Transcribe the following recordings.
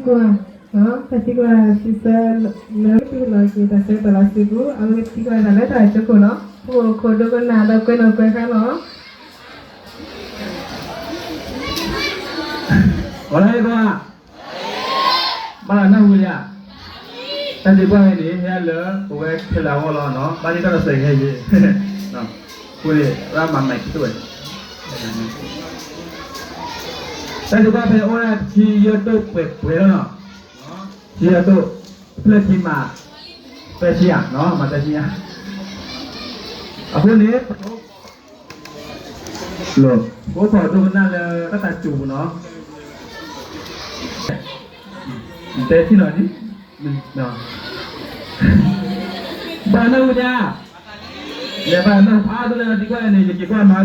ကွၢ်, တၢ်သံကွၢ်စံးဆၢလၢ လၢပလီၢ်က့ၤတၢ်ဆၢကတီၢ်လီၤစုပူၤ အဝဲသံကွၢ်တၢ်လၢတၢ်ကၠိခိၣ်နီၤ ပအိၣ်ခိၣ်ဒိကနၣ်ဒီးကွဲးနီၣ်ကွဲးဃါလီၤ. အီၤလၢယကွၢ် ဘၣ်နၢ်ဟူယၤ, တၢ်သံကွၢ်ဝဲန့ၣ် ဟဲလၢပဝဲခဲလၢာ်အဂီၢ်လီၤနီၤ ဘၣ်ဒ်တၢ်တစဲးခဲအံၤ, အဃိန့ၣ် ရၣ်မၤမဲာ်ခံတဝဲ, တၢ်သံကွၢ်ဖဲအိၣ်ဒၣ်တဆံယဲၢ်ဒိၣ်ပှဲၤပှဲၤလီၤနီၤ, တဆံယဲၢ်ဒိၣ်, ဖျၢၣ်ခံမး, သၢဆံယဲၢ်နီၤ မးသၢဆံယဲၢ်, အဃိန့ၣ် ပအိၣ်ခိးဒိကနၣ်လၢတၢ်တၢ်ကၠိပူၤနီၤ, တဲထံၣ်နီၤ, ဘၣ်နၢ်ဟူညါ, ယဘၣ်နၢ်ဟူဖးဒိၣ်လၢသံကွၢ်န့ၣ် ယက့ၤကွၢ်မၤက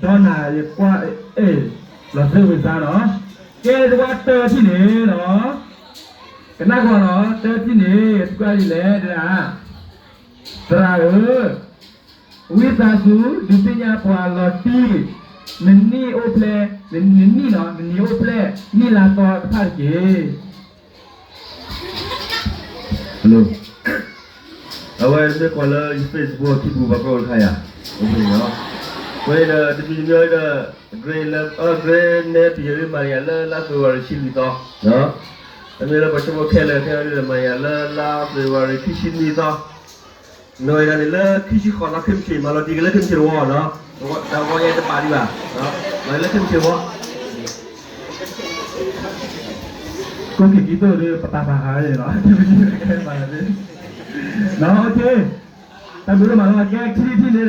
ဒီနၤ ယကွၢ်, အဲ, လီၤသ့ဝံၤစါနီၤ, ကဲတဝါတၢထံၣ်န့ၣ်နီၤ, ကနၣ်ကွၢ်နီၤ တၢထံၣ်န့ၣ် သံကွၢ်ဒ်လဲၣ်ဒၣ်, သရၣ်ဧၢ ဝံသးစူၤ ဒုးသ့ၣ်ညါပှၤလီၤတံၢ်, နနံၣ်အိၣ်ဖျဲၣ်, နနံၣ်နီၤ နနံၣ်အိၣ်ဖျဲၣ် နံၣ်လါသီတဖၣ်တက့ၢ်. အဝဲမ့ၢ်ကွၢ်လၢယ Facebook ထံပူၤ ပှၤကွဲးအိၣ်တခါယၤ, အဃိန့ၣ်ဒီး တမံၤတမံၤဒီး grade လၢ grade နဲပံၤ မၤယၤလၢလါ February တဆံလွံၢ်သီ, အမ့ၢ်လၢပှၤဆိကမိၣ်ခဲလၢာ်ခဲလၢာ်ဒီး မၤယၤလၢလါ February ခံဆံနွံသီ, နဝဲဒၣ်န့ၣ်လၢခံဆံဃိးသီ ခရံာ်မ့ၢ်ဆ့ၣ် မၤလီၤတံၢ်က့ၤလၢခရံာ်မ့ၢ်ဆ့ၣ်တဝီနီၤ, တၢ်ဂီၤယဲတဘၣ်ဒံးဘၣ်, မၤလၢခရံာ်မ့ၢ်ဆ့ၣ်တဝီ ကိးက့ၤကံသိးဒီး ပတၢ်ပာ်ဃာ်န့ၣ်လီၤ, နီၤ တၢ်ဘျုးဒိၣ်မးလီၤ. ကဲ ခံထံၣ်န့ၣ်ဒၣ်,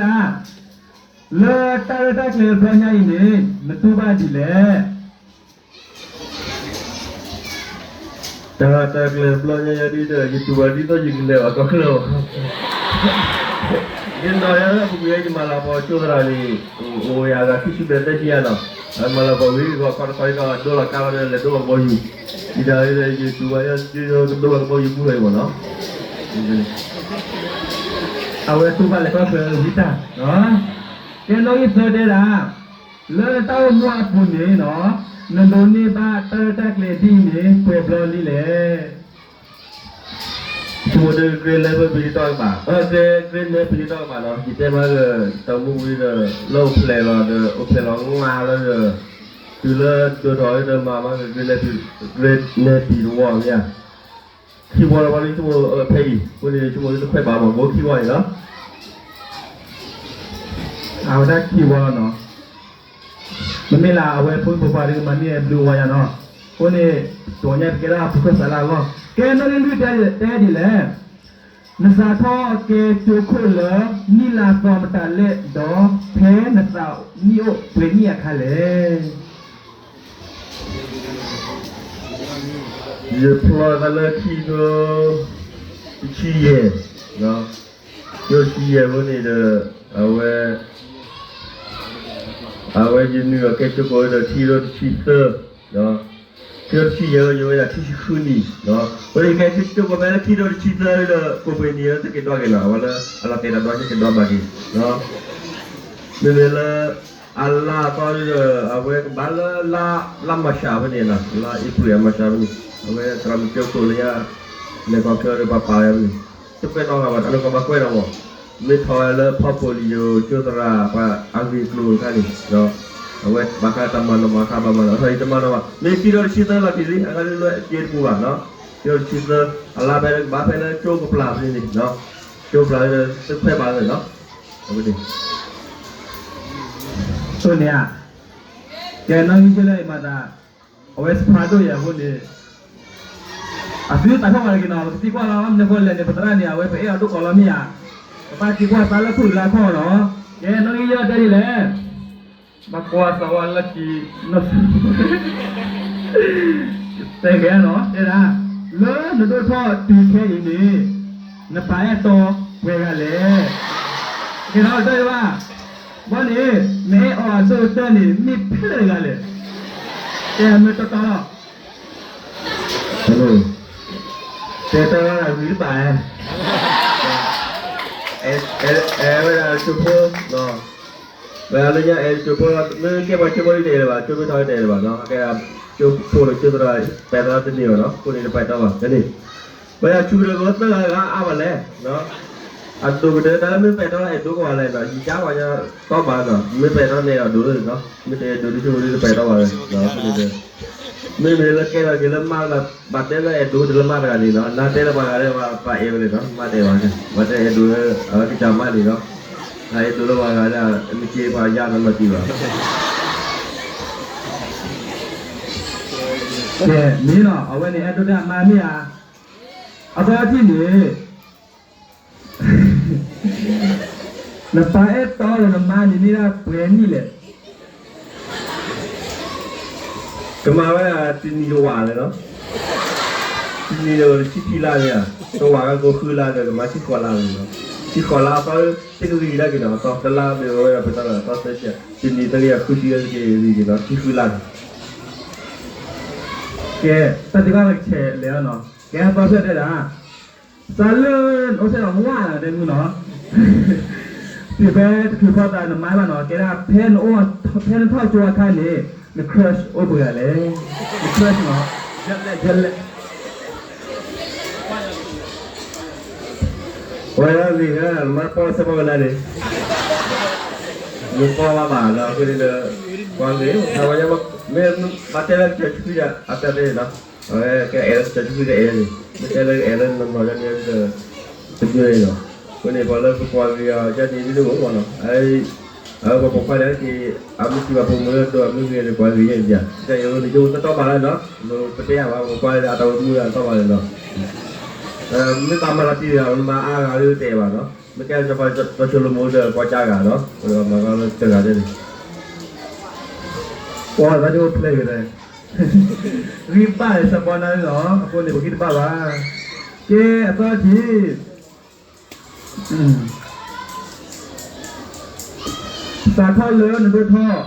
လၢတၢ်ရဲၣ်တၢ်ကျဲၤတဘျီညါအံၤန့ၣ် နတူၢ်ဘၣ်ဒ်လဲၣ်. တၢ်ရဲၣ်တၢ်ကျဲၤတဘျီညါအံၤဒီး ယတူၢ်ဘၣ်ဒ်သိးယကလဲၤဘၣ်ကီၢ်ချၢဘၣ်. ယနီၤလၢပူၤကွံာ်ယမၤလၤကပီၤကၠိသရၣ်န့ၣ် အိၣ်ယၤဂၤခံဆံဘျဲၣ်သၢဆံယၤနီၤ, မၤလၤကပီၤဝံၤဂီၤခီတခီဒီး ဒိလီၤကါလီၤဒီး လဲၤဒိလီၤကဘီယူၤ, ဒ်တၢ်အံၤဒီး ယတူၢ်ဘၣ်ယဲ ဒ်သိးကဒိလီၤကဘီယူၤဘူးလီၤအံၤမ့ၢ်နီၤ. အဝဲတူၢ်ဘၣ်လဲၤကီၢ်ချၢဝံၤတၢ်, ကဲနီၣ်ဂံၢ်သၢတဲဒၣ်, လၢနတၢ်အိၣ်မူအပူၤန့ၣ်နီၤ, နဒိးန့ၢ်ဘၣ်တၢ်ရဲၣ်တၢ်ကျဲၤဒ်အံၤန့ၣ် ပှဲၤဘျီလံလဲၣ်. ဆိကမိၣ်ဒီး grade လၢပပံၤတတီၢ်ကဘၣ်, grade လၢပံၤတတီၢ်ကဘၣ်နီၤ, ယတဲမးဒီး တၢ်မူဝံၤဒီး လၢအိၣ်ဖျဲၣ်လီၤဒီး အိၣ်ဖျဲၣ်လီၤငါလီၤဒီး တုၤလၢဒိၣ်ထီၣ်ဒီးမၤမး grade လၢပံၤ, grade လၢပံၤတဝီမ့ၢ်ဧါ, ခံဝီလီၤဘၣ်လံ ဆိကမိၣ်ဖဲအံၤ အဃိန့ၣ် ဆိကမိၣ်လၢတခွဲးဘၣ်မး ကအိၣ်ခံဝီန့ၣ်လီၤ. အဝဲဒၣ်ခံဝီလီၤနီၤ, မ့မ့ၢ်လၢအဝဲဖိမုၣ်ဖိခွါဒ်မၤန့ၢ်ဘျုးဝါယၤနီၤ, အဃိန့ၣ် တဂီၤညါပကဲဒၣ်ပူၤခၢၣ်စးလၢအဂီၢ်, ကဲနီၣ်ဂံၢ်လွံၢ်တဲဒ်လဲၣ်, နစးထီၣ်ကဲကၠိခိၣ်လၢ နံၣ်လါသီမတၤလဲၣ်ဒီး ဖဲနသးနံၣ်အိၣ်ပှဲၤနံၣ်အခါလဲၣ်. ယဖျီသးလၢခံကထိတဆံယဲၢ်, ခံကထိတဆံယဲၢ်အဃိန့ၣ်ဒီး အဝဲ အဝဲယနုာ်လီၤကဲကၠိခိၣ်ဒီးခံကထိတဆံသၢ, ခံကထိတဆံယဲၢ် ယဝဲဒၣ်ခံဆံဃုနံၣ်, အဃိန့ၣ် ယကဲကၠိခိၣ်ဖဲလၢခံကထိတဆံသၢဒီး ကိးပှဲၤနံၣ်လၢတက့ၤဒွးက့ၤနီၤ, အဝဲလၢအလီၤတဲာ်တၢ်ဒွးက့ၤက့ၤဒွးဘၣ်က့ၤ, မ့မ့ၢ်လၢ အလါအသီဒီး အဝဲကဘၣ်လၢ လါမၢ်ၡးဖဲန့ၣ်နီၤ, လါအ့ဖြ့ၣ်အမၢ်ၡးဖဲန့ၣ်, အဝဲသရၣ်မုၣ်ကၠိခိၣ်လၢညါ လဲၤကီၢ်ချၢဒီးပှၤပာ်ဝဲဖဲန့ၣ်, တကွဲးနီၣ်ဂၤဘၣ် တၢ်လၢကဘၣ်ကွဲးနီၣ်မး, မ့ၢ်ထီၣ်ဝဲလၢဖီၣ်ပိလံယိၤကၠိသရၣ်ပှၤအဂ့ၢ်အကျိၤအခါန့ၣ်, အဝဲဘၣ်ဃးတၢ်မၤနီၣ်မၤဃါဘၣ်မၤနီၣ် အထီၣ်အံၤတမၤနီၣ်ဘၣ်, မ့ၢ်ခံကထိတဆံသၢလီၤတံၢ်လံ အဂၤလၢလၢအက့တပူၤဘၣ်နီၤ, ခံကထိတဆံသၢ အလါဖဲလၢကဘၣ်ဖဲလၢကၠိကပျၢ်ဖဲန့ၣ်, ကၠိကပျၢ်လၢတခွဲးဘၣ်လၢနီၤ အဃိန့ၣ်ဧါ, ကဲနီၣ်ဂံၢ်ကၠိလၢအမၤသး, အဝဲစဖးဒိၣ်ယဲၢ်အဃိန့ၣ်, အသုသးထီၣ်ဝဲတဂ့ၤနီၤ, ပကသံကွၢ်လီၤ မနုၤဃိလဲၣ်န့ၣ် ပသရၣ်န့ၣ် အဝဲပအဲၣ်အီၤဒိၣ်ကီးလီၤမ့ၢ်ဧါ, ပဘၣ်သံကွၢ်သးလၢခိၣ်လၢခီၣ်နီၤ, ကဲနီၣ်ဂံၢ်ယဲၢ်တဲဒ်လဲၣ် ဘၣ်ကွၢ်စးဝါလၢခံ, တဲကဲနီၤ တဲဒၣ်, လၢနဒိၣ်ထီၣ်တုၤခဲအံၤန့ၣ်, နပာ်အဲၣ်တီပှဲၤဂၤလဲၣ်. ကဲနီၤ တဲဘၣ်, ဘီန့ၣ် နအဲၣ်အီၤအဒိၣ်ကတၢၢ်န့ၣ် မ့ၢ်ဖျၢၣ်တဂၤလဲၣ်. တဲမ့ၢ်တီတီလီၤ. တဲတၢ်ဂ့ၢ်တဘၣ်, အဲၣ်ဝဲဒၣ်ကၠိဖိ, ဝဲဒၣ်လၢညါအဲၣ်ကၠိဖိလီၤ, မ့ၢ်ကဲပှၤကၠိဖိတအဲၣ်လၢၤဘၣ်, ကၠိဖိထီတအဲၣ်လၢၤဘၣ်နီၤ, ကဲဒၣ် ကၠိဖိဒီးကၠိသရၣ် ပဲာ်ထီၣ်တန့ၢ်ဘၣ်နီၤ, အဃိန့ၣ်တပဲာ်ထီၣ်ဘၣ်န့ၣ်, ပှၤယၤဆူကတၢၢ်ကီသၢဂၤဂၤအါဘၣ်လဲၣ်, အဒိၣ်ကတၢၢ်တၢ်လၢမ့ၢ်ပဲာ်ထီၣ်အဲၣ်ဒိးကဝၤလဲၣ်နီၤ, ယကါပှၤညီတီဘၣ်နီၤ, မ့ၢ်ပဲာ်ထီၣ်န့ၣ်အဒိၣ်လၢနီၤ, မ့ၢ်တအဲၣ်ဒိးဒ်ဆိကမိၣ်ဒ်တပဲာ်ထီၣ်ဘၣ်လၢ, မ့မ့ၢ်လၢကဲထီၣ်က့ၤလၢမါတဂၤ, ဘၣ်တဲလၢအဲၣ်ဒိးတလၢမါတဂၤန့ၣ်နီၤ, နၤတဲလၢပှၤဂၤလၢပှၤအဲၣ်ဝဲန့ၣ်နီၤ, မါတအဲၣ်ဘၣ်, ပှၤတအဲၣ်ဒိးလၢအဝဲကစၢ်မါန့ၣ်နီၤ, နအဲၣ်ဒိးလၢပှၤဂၤလၢ နက့ပှၤယါနီၤမၤတံၢ်ဘၣ် ကဲ, မ့ၢ်နီၤ, အဝဲန့ၣ်အဲၣ်ဒိးတၢ်မါမ့ၢ်ဧါ, အသီထံၣ်န့ၣ်, နပၢ်အဲၣ်တီဒီးနမါန့ၣ်မ့ၢ်ဒၣ်ပှဲၤနံၣ်လဲၣ် ကမၤဝဲဒၣ်တနံၤတဝာ်လၢၤလီၤ. တနံၤန့ၣ်အိၣ်တဆံခံလါန့ၣ်ဧါ, တဝာ်ကကိးဃုလါဒီးကမၤဆံဃိးလါန့ၣ်လီၤ. ဆံဃိးလါအသီ တကဂံၢ်ဒၣ်က့ၤနီၤ, အသီတလါမ့ၢ်ဝဲဒၣ်ပတၢ်လီၤအသီသၢဆံ, တနံၤသၢကယၤဃုဆံက့ၤဂံၢ်က့ၤနီၤ, ဆံဃုလါန့ၣ်. ကဲ, တၢ်သ့ၣ်တဖၣ်ကဆဲးလဲၤအီၤနီၤ, ကဲအသီဖျၢၣ်တဲဒၣ် စးလၢနအိၣ်ဖျဲၣ်လီၤဝါလၢတဲမုၢ်နီၤ, တုၤဖဲတချုးဖီသးနမါဘၣ်နီၤ, ကဲဒၣ်ဖဲနအိၣ်, ဖဲနထီၣ်ကၠိအခါန့ၣ်, န crush အိၣ်ပှဲၤဂၤလဲၣ်, န crush နီၤ, ယဲလဲၣ်, ယဲလဲၣ်, ဝဲဒၣ်ဂ့ၤဂၤ နမါပီၢ်စဲပီၢ်ကနါန့ၣ်, နပီၢ်ဘၣ်ဘၣ်ဒီးအဃိန့ၣ်ဒီး, ပှၤဂ့ၤ, မ့ၢ်ဘၣ်တဲလၢကစၢ်ခရံာ်အတၢ်တဲန့ၣ်နီၤ အဝဲကအဲၣ်လၢကစၢ်ခရံာ်ကအဲၣ်န့ၣ်, မ့ၢ်တဲလၢအဲၣ်လၢနီၢ်နီၢ်ယါန့ၣ်ဒီး, တမ့ၢ်လီၤ. အဃိန့ၣ် ပှၤလၢပကွၢ်ဂ့ၤအီၤယါန့ၣ်ဒ်န့ၣ်အိၣ်မးနီၤ, အဝဲပှၤပိာ်ခွါန့ၣ်က့ၤ, အမ့ၢ်စံးဘၣ်ပိာ်မုၣ်လၢဒိးအမ့ၢ်ဂ့ၤန့ၣ် ပှၤဂ့ၤယါန့ၣ်, ယအိၣ်န့ၣ် ယအိၣ်တတီဘၣ်လၢနီၤ, ပတဲယၤဘၣ် ပှၤပိာ်ခွါလၢအတၢ်အိၣ်မူအတတီဘၣ်လၢနီၤ, မ့ၢ်ဘၣ်မၤလီၤတံၢ်ဂၤ မၤအါဂၤလၢတအဲၣ်ဘၣ်နီၤ, မ့ၢ်ကဲစီၤပၤစီၤၡလိၤမိၣ်ဒီးကွၢ်ကၢ်ဂၤနီၤ, မၤဂၤလၢတဂၤန့ၣ် ပှၤသးဒ်အိၣ်ဖျဲၣ်ဂ့ၤဒီး, ဂံၢ်ဘၣ်လၢစီၤပီနါလီၤ, အဃိန့ၣ် ပဂံၢ်တဘၣ်ဘၣ်. ကဲအသီတထံၣ်, စးထီၣ်လၢနဒိၣ်ထီၣ်,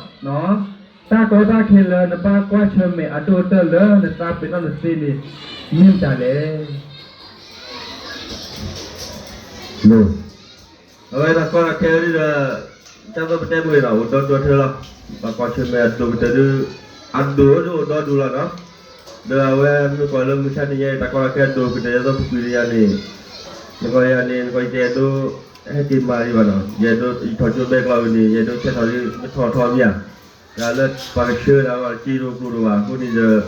တၢ်ကီတၢ်ခဲလၢနဘၣ်ကွၢ်ဆၢၣ်မဲာ်အဒိၣ်ကတၢၢ်လၢနသးပ့ၤနီၣ်နသ့န့ၣ်, မ့ၢ်မတၤလဲၣ်. အဝဲတၢ်ကီတၢ်ခဲဒ်ဒီး, တၢ်သိၣ်ပတဲမ့ၢ်ဒီး အိၣ်ဒီဒူၣ်ထၢလီၤ, ဘၣ်ကွၢ်ဆၢၣ်မဲာ်အဒိၣ်ကတၢၢ်ဒ်, အဒိၣ်ဒ်အိၣ်ဒီဒူၣ်လီၤနီၤ, ဒီးအဝဲမ့ၢ်ကွၢ်လၢမုၢ်ဆါတနံၤညါအံၤ တၢ်ကီတၢ်ခဲအဒိၣ်ကတၢၢ် ယသိးပူၤကွံာ်တယၤန့ၣ်, နကီယၤန့ၣ် နကီယတဲဒိ ဟဲက့ၤမၤဒံးဘၣ်နီၤ, ယအဲၣ်ဒိးယထီၣ်ကၠိဘဲကျီဝံၤန့ၣ် ယအဲၣ်ဒိးဆဲးထီၣ်ဒ် မ့ၢ်ထီၣ်ထီမ့ၢ်ဧါ, တၢ်လၢပှၤကဆှၢဒၣ်ဝဲက့ဒိၣ်ကျိဒိၣ်ဘၣ်အဃိန့ၣ်ဒီး,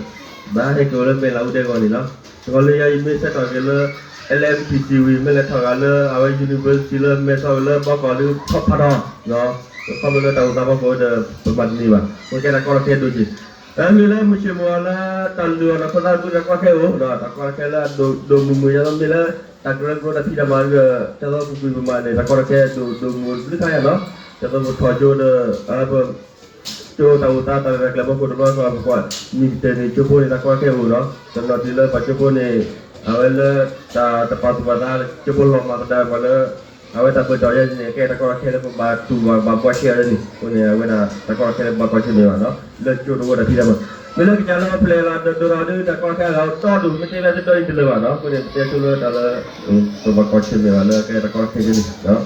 ဘၣ်ဟဲက့ၤအိၣ်လၢမဲာ်လးအူဒဲကီၢ်န့ၣ်လီၤ. နကီလၢယၤယမ့ၢ်ဆဲးထီၣ်က့ၤလၢ လၢ MPC ဝံၤ မ့ၢ်လဲၤထီၣ်ဂၤလၢအဝဲ university လၢမဲာ်ထီၣ်က့ၤလၢဘီကီၢ်ဒ်ဖးထီ, ခီဖျိလၢတၢ်အိၣ်သးဘီကီၢ်ဒီး ပမၤတန့ၢ်ဘၣ်, အဃိကဲတၢ်ကီတၢ်ခဲဒိၣ်က့ၤ, မ့ၢ်လၢမုၢ်ဆ့ၣ်မုၢ်ဂီၤလၢ တၢ်လုၢ်အီၣ်တၢ်ဖိသၣ်မုၢ်တၢ်ကီတၢ်ခဲအိၣ်ဒီး တၢ်ကီတၢ်ခဲလၢအဒိၣ်ဒိၣ်မုၢ်မုၢ် ဒ်သိးမ့ၢ်လၢ တၢ်ကရၢကရိတၢ်ဖံးတၢ်မၤဒီး ဒ်သိးပူၤကွံာ်ပမၤန့ၣ် တၢ်ကီတၢ်ခဲဒိၣ်ဒိၣ်မုၢ်တဘျုးခါယါနီၤ, ဒ်သိးပထီၣ်ကၠိဒီး ပ ကၠိတၢ်အိၣ်သးတၢ်ရဲၣ်တၢ်ကျဲၤဘီခိၣ်တဘျီဃီ ပကွၢ်မ့ၢ်ကတၢၢ်န့ၣ် ကၠိဖိန့ၣ် တၢ်ကီတၢ်ခဲအိၣ်ဒီး တနီၤတုၤလၢပှၤကၠိဖိန့ၣ် အဝဲလၢတၢ်တပာ်သူၣ်ပာ်သး ကၠိဖိလီၤမၢ်သဒၣ်ပှၤလၢ အဝဲတၢ်ပၢၢ်ထီၣ်ယဲန့ၣ် ကဲတၢ်ကီတၢ်ခဲလၢပဘၣ်တူၢ်ဘၣ်ဘၣ်ဘှီဆှဲအီၤယဲန့ၣ် အဃိန့ၣ် အဝဲဒၣ်တၢ်ကီတၢ်ခဲလၢပဘၣ်ကွၢ်ဆၢၣ်မဲာ်ဘၣ်နီၤ လၢကၠိတဝၢတၢ်ဖံးတၢ်မၤ မ့ၢ်လၢကစၢ်လၢပျဲလီၤဒိၣ်ထီၣ်ဒ်တၢ်ကီတၢ်ခဲအဂၤဒီဒူၣ် မ့ၢ်တဲလၢတဒိၣ်အံၤတလၢာ်ဘၣ်နီၤ အဃိန့ၣ် ပတဲဆိလၢတၢ်လၢ ပဘၣ်ကွၢ်ဆၢၣ်မဲာ်ဘၣ်လၢကဲတၢ်ကီတၢ်ခဲယဲန့ၣ်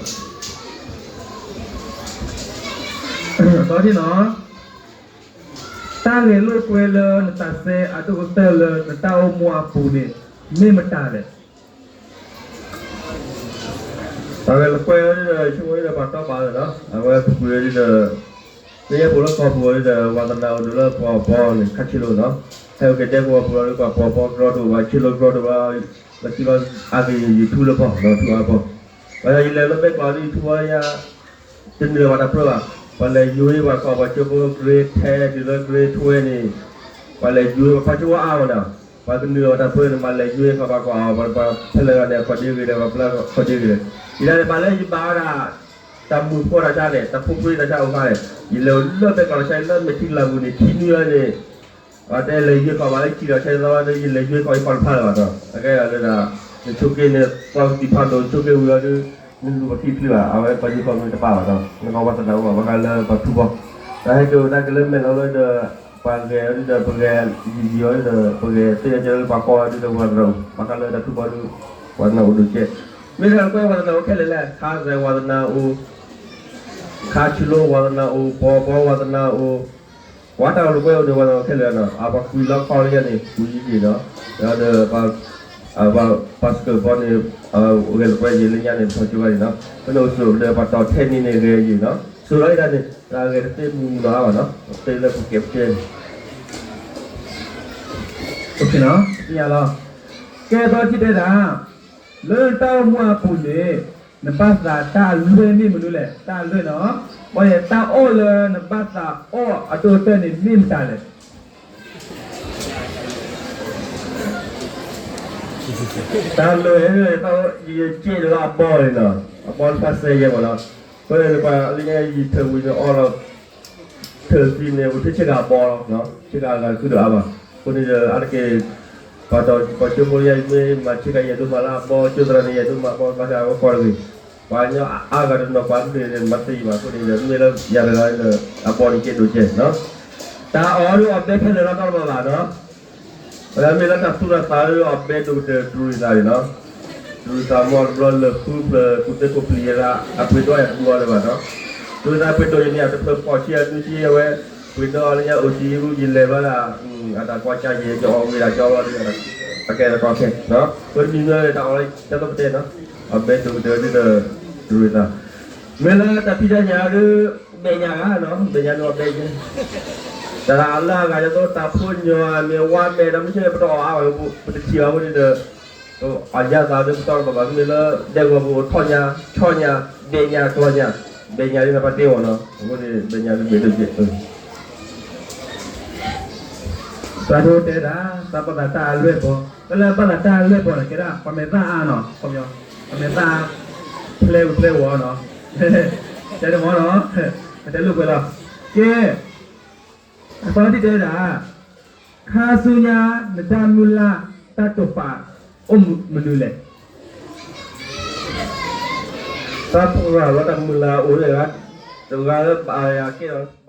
အသီတထံၣ်နီၤ, တၢ်ဂဲၤလိာ်ကွဲလၢနတၢ်စဲအဒိၣ်ကတၢၢ်လၢနတၢ်အိၣ်မူအပူၤန့ၣ် မ့ၢ်မတၤလဲၣ်. တၢ်ဂဲၤလိာ်ကွဲဝဲဒ်ဒီး ဆိကမိၣ်ဒ်ဒီးပှၤတီပာ်လၢာ်နီၤ အဝဲပူၤကွံာ်ဝဲဒ်ဒီး လၢယဲၢ်ပူၤလၢကီၢ်ပူၤဝဲဒ်ဒီး ဝါသနာအိၣ်ဒၣ်လၢပှၤပီန့ၣ် ခါဆံးလိာ်နီၤ ဟဲအိၣ်က့ၤဒဲကဝီၤပူၤလီၤဒ်ပှၤပီပီကရီတအိၣ်ဘၣ် ဆံးလိာ်ကရီတအိၣ်ဘၣ် လီၤစုလီၤအါက့ၤ YouTube လၢပီၢ်ဒီးထူအါပီၢ် ပှၤယၤယလဲၤလၢဘဲကျီးဒ် YouTube ဝဲယၤ တနုာ်လီၤဘၣ်တၢ်ပြၢဘၣ် ပှၤလဲၤယွ့ပှၤကွၢ်ပှၤကၠိဖိ grade ten တုၤလၢ grade twelve န့ၣ် ပှၤလဲၤယွ့ပှၤကွၢ်ကၠိဖိအါမးနီၤ ပှၤကနုာ်လီၤဘၣ်တၢ်ပြၢန့ၣ် မၤလဲၤယွ့ခီပှၤကွၢ်အီၤ ပှၤဖဲလဲၣ်ဂၤန့ၣ် အခီၣ်ဒ့ဂ့ၤဒီး ပှၤဖဲလဲၣ်ဂၤအခီၣ်ဒ့ဂ့ၤဒီး ယၤန့ၣ် ပှၤလၢယဘၣ်ဝဲဒၣ် တၢ်မုာ်ဖိတၢ်ဆါန့ၣ် တၢ်ဖိခွ့တၢ်ဆါအိၣ်ခါန့ၣ် ယလဲၤလၢဘဲကျီးတၢ်ဆါလၢမဲာ်ထံကလၤပူၤန့ၣ် ခံနွံလီၤန့ၣ် ပှၤတဲလဲၤယွ့ခီၣ်ဘၣ်လၢခံဒီးဆဲးသီဒီး ယလဲၤယွ့ခီၣ်ယခီၣ်တဖၣ်လၢၤဘၣ်ဒီး အကဲလၢဒၣ် နဆိးက့န့ၣ် ပှၤကသံၣ်ဖးဒိၣ် နဆိးက့ဝံၤအီၤဒီး နလူၤပခံတချုးဘၣ် အဝဲပှၤယွ့ခီၣ်မ့ၢ်တပာ်ဘၣ်ဒီး နကဝါသနာအိၣ်ဘၣ် ဘၣ်ဃးလၢပှၤထူဘီ တၢ်ဟဲက့ၤအိၣ်ဒၣ်က့ၤလၢမဲာ်လီၤလၢဒီး ပှၤဂဲၤအီၤဒ်ဒီး ပဂဲၤယံာ်ယံာ်အီၤဒ်ဒီး ပဂဲၤသ့ၣ်ညါကဲလၢပှၤကီၢ်အီၤဒ်ဒီး ဝါသနာအိၣ် ဘၣ်ဃးလၢတၢ်ထူဘီဒီး ဝါသနာအိၣ်ဒိၣ်ကဲ မ့ၢ်တၢ်ကွဲဝါသနာအိၣ်ခဲလၢာ်လဲၣ် ခါစဲးဝါသနာအိၣ် ခါဆူလိဝါသနာအိၣ် ပီပီဝါသနာအိၣ် ပှၤတၢ်အိၣ်လၢပှဲၤအိၣ်န့ၣ် ပှၤခဲလၢာ်နီၤ, အပှၤကွံာ်လီခီလၢညါန့ၣ် ကွံာ်ယံာ်ယံာ်နီၤ, ဒီးပှၤ ပှၤစကၢၢ်ဘီန့ၣ် ဂဲၤလီၤပှဲၤယံာ်လၢညါန့ၣ် ပထီၣ်ကၠိဘၣ်န့ၣ်နီၤ, ဖဲန့ၣ်အိၣ်ဆိးဒီးပှၤတီၢ်ထဲန့ၣ်န့ၣ်ဂဲၤယံာ်နီၤ, ဆိးလီၤယံာ်ဒၣ်န့ၣ် တၢ်ဂဲၤတသ့မုၢ်မုၢ်နီၤအါဘၣ်နီၤ, သ့လၢပကဲပကဲန့ၣ် လီၤ, ကဲသီထံတဲဒၣ် လၢတၢ်အိၣ်မူအပူၤန့ၣ် နဘၣ်သးတၢ်အလွဲၢ်မ့ၢ်မနုၤလဲၣ်, တၢ်အလွဲၢ်နီၤ, ဘၣ်ယဲတၢ်အီၣ်လၢနဘၣ်သးအီၣ်အဒိအတဲာ်န့ၣ် မ့ၢ်မတၤလဲၣ်. တၢ်လွဲၢ်, ယက့ၣ်လၢအဘီန့ၣ်နီၤ, အဘီတဖၣ်စဲယဲၢ်မးနီၤ, အဃိန့ၣ်ပှၤလၢညါယံာ်ထၢၣ်ဝံၤန့ၣ်အီၣ်လီၤ ထၢၣ်သံန့ၣ် အိၣ်ထဲဆ့ကၤအဘီလီၤ, ဆ့ကၤအဂၤတခုဒီးအါဘၣ်, အဃိန့ၣ်ဒီးအါတက့ၢ် ပှၤတီၢ် ပှၤကၠိဖိလၢယၤ မ့ၢ်မၤဆ့ကၤယဲၢ်ဒိၣ်မးလၢအဘီ, ကၠိသရၣ်န့ၣ်ယဲၢ်ဒိၣ်မးအဘီ ဘၣ်ဆၣ်အဝဲကီၢ်တဂ့ၤ, ပှၤကညီအါဂၤတနီၤပှၤမ့ၢ်န့ၣ် မၤသံဘၣ်အဃိန့ၣ်ဒီး မ့ၢ်လၢယၤတဂၤဒီး အဘီန့ၣ်ကဲဒိၣ်ကဲနီၤ, တၢ်အီၣ်ဒီးအီၣ်ဘဲခဲလၢာ်လီၤ တၢ်တဘၣ်ဘၣ်နီၤ ဝဲဒၣ်မ့ၢ်လၢတၢ်သူၣ်တၢ်သးဒီးအီၣ်ဘဲဒိၣ်ကတၢၢ်တရူးသးန့ၣ်နီၤ, တရူးသးမ့ၢ်တဘျီလၢာ်ဃုဖျၢၣ် ကူၣ်သ့ကူၣ်ဖျံးယဲဒၣ် အပှ့ၤဒီးယတဘူးအီၤလၢၤဘၣ်နီၤ, တရူးသးပှ့ၤဒိၣ်ယမ့ၢ်အတဖျၢၣ်ဖီၣ်ဆံအနွံဆံအဝဲ ပှ့ၤဒီးအီၤလၢညါအိၣ်တ့ၢ်ရူ ယလဲၤဘျီဒၣ် အတၢ်ကွၢ်ကၢ်ယဲၢ် ယအီၣ်ဝံၤဒၣ်ကၠီဘျီဒီး အကဲတကီခဲနီၤ, ပမံၤမ့ၢ်တၢ်အီၣ်လၢတၢ်သိၣ်ပတဲနီၤ, အီၣ်ဘဲဒိၣ်ကတၢၢ်ဒ်ဒီး တရူးသး မ့ၢ်လၢတၢ်ဖံးတၢ်ညၣ်ဒီး ဘဲၣ်ညၣ်ဂၤနီၤ, ဘဲၣ်ညၣ်န့ၣ်အီၣ်ဘဲယဲၢ်, တၢ်လၢအဂၤဒ်သိးတၢ်ဖိညီမ့ၢ်ဝါမဲာ်ဒီးမ့ၢ်ဆ့ၣ်ပတအီၣ်အါဘၣ်, ပတထံၣ်ဘၣ်အဃိန့ၣ်ဒီး အယါသးဒီးပတီၢ်တဘၣ်ဘၣ်, မ့ၢ်လၢဒဲကဝီၤပူၤအိၣ်ထီၣ်ညါ ဆီညါ ဘဲၣ်ညၣ်ကျီညါ, ဘဲၣ်ညၣ်ဒ်န့ၣ်ပှၤတဲအီၤနီၤ, အဃိန့ၣ် ဘဲၣ်ညၣ်ဒ်ဘဲၣ်ဒိၣ်ကဲ သးဒိတဲဒၣ် သးဘၣ်သးတၢ်အလွဲၢ်ဘီ, ဖဲလၢဘၣ်သးတၢ်အလွဲၢ်ဘီန့ၣ် ကဲဒၣ် ပှၤမဲာ်သၣ်အါနီၤ, ပှၤမဲာ်သၣ် ဖျဲးဝံၤဖျဲးဝီၤနီၤ, တဲတမီၤနီၤ, တဲလိာ်ကွဲလီၤ, ကဲ အသီတံၢ်တဲဒၣ်, ခါဆူညါ နတၢ်မုၢ်လၢ်တၢ်တိာ်ပာ် အိၣ်မနုၤလဲၣ်. တၢ်ပှၤလီၤတၢ်မုၢ်လၢ်အိၣ်လၢဂၤ, တဂၤလၢဘၣ်ယၤကဲလီၤ